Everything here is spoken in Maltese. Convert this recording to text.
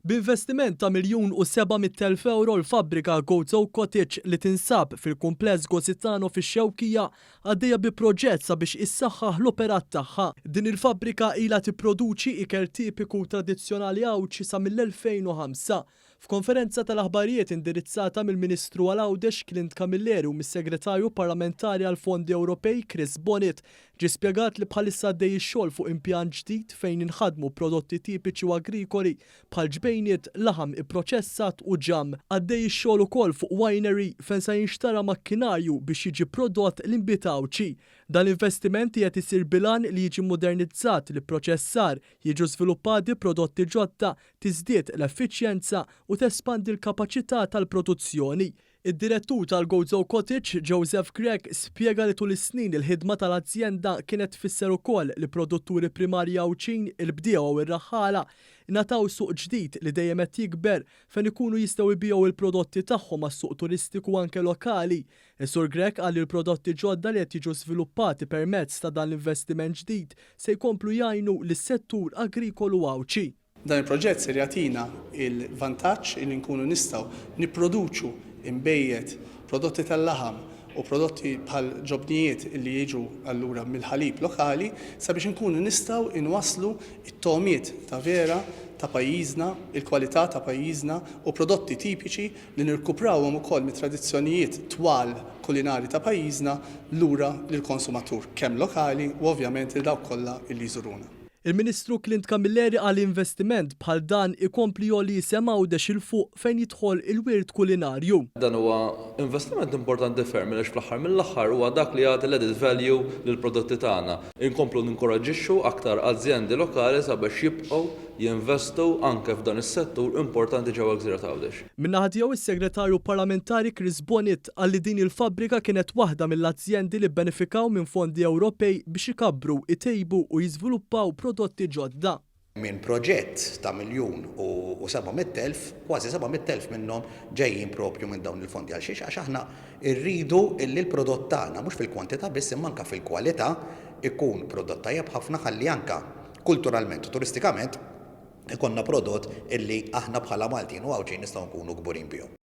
B'investiment ta' 1,700,000 ewro l-fabbrika Gozo Cottage li tinsab fil-kumpless Gozitano fix-Xewkija għaddejja bi proġett sabiex issaħħaħ l-operat tagħha. Din il-fabbrika ilha tipproduċi ikel tipiku u tradizzjonali Għawdxi sa mill-2005. F'konferenza tal-aħbarijiet indirizzata mill-Ministru għal Għawdex Clint Camilleri u mis-Segretarju Parlamentari għall-Fondi Ewropej Chris Bonett ġie spjegat li bħalissa għaddej ix-xogħol fuq impjant ġdid fejn inħadmu prodotti tipiċi u agrikoli bħal ġbejniet, laħam ipproċessat u ġamm. Għaddej ix-xogħol ukoll fuq winery fejn sa jinxtara makkinarju biex jiġi prodott l-inbid Għawdxi. Dan l-investiment qiegħed isir bil-għan li jiġi mmodernizzat l-ipproċessar, jiġu żviluppati prodotti ġodda, tiżdied l-effiċjenza u tespandi l-kapaċità tal-produzzjoni. Id-direttur tal-Gozo Cottage, Joseph Grech, spjega li tul is-snin il-ħidma tal-azjenda kienet tfisser ukoll li produtturi primarji Għawdxin, il-bdiewa u r-raħħala, ingħataw suq ġdid li dejjem qed jikber fejn ikunu jistgħu jbigħu l-prodotti tagħhom għas-suq turistiku anke lokali. Is-Sur Grech qal li l-prodotti ġodda li qed jiġu żviluppati permezz ta' dan l-investiment ġdid se jkomplu jgħinu lis-settur agrikolu Għawdxi. Dan il-proġett ser jagħtina l-vantaġġ li nkunu nistgħu nipproduċu nbejjed, prodotti tal-laħam u prodotti bħal ġobnijiet li jiġu allura mill-ħalib lokali sabiex inkunu nistgħu nwasslu t-togħmiet ta' vera ta' pajjiżna, il-kwalità ta' pajjiżna u prodotti tipiċi li nirkuprawhom ukoll mit-tradizzjonijiet twal kulinari ta' pajjiżna lura lill-konsumatur kemm lokali u ovvjament lil dawk kollha li jżuruna. Il-Ministru Clint Camilleri qal li investiment bħal dan ikompli jgħolli isem Għawdex 'il fuq fejn jidħol il-wirt kulinarju. Dan huwa investiment importanti ferm għaliex fl-aħħar mill-aħħar huwa dak li jagħti l-added value lill-prodotti tagħna. Inkomplu ninkoraġġixxu aktar azjendi lokali sabiex jibqgħu jinvestu anke f'dan is-settur importanti ġewwa l-gżira ta' Għawdex. Min-naħa tiegħu is-Segretarju Parlamentari Chris Bonett qal li din il-fabbrika kienet waħda mill-azjendi li bbenefikaw minn fondi Ewropej biex ikabbru, itejbu u jiżviluppaw prodotti ġodda. Minn proġett ta' 1,700,000, kważi 700,000 minnhom ġejjin proprju minn dawn il-fondi. Għalxiex? Għax aħna rridu illi l-prodott tagħna, mhux fil-kwantità biss imma anke fil-kwalità, ikun prodott tajjeb ħafna ħalli anke kulturalment u turistikament ikollna prodott illi aħna bħala Maltin u Għawdxin nistgħu nkunu kburin bihom.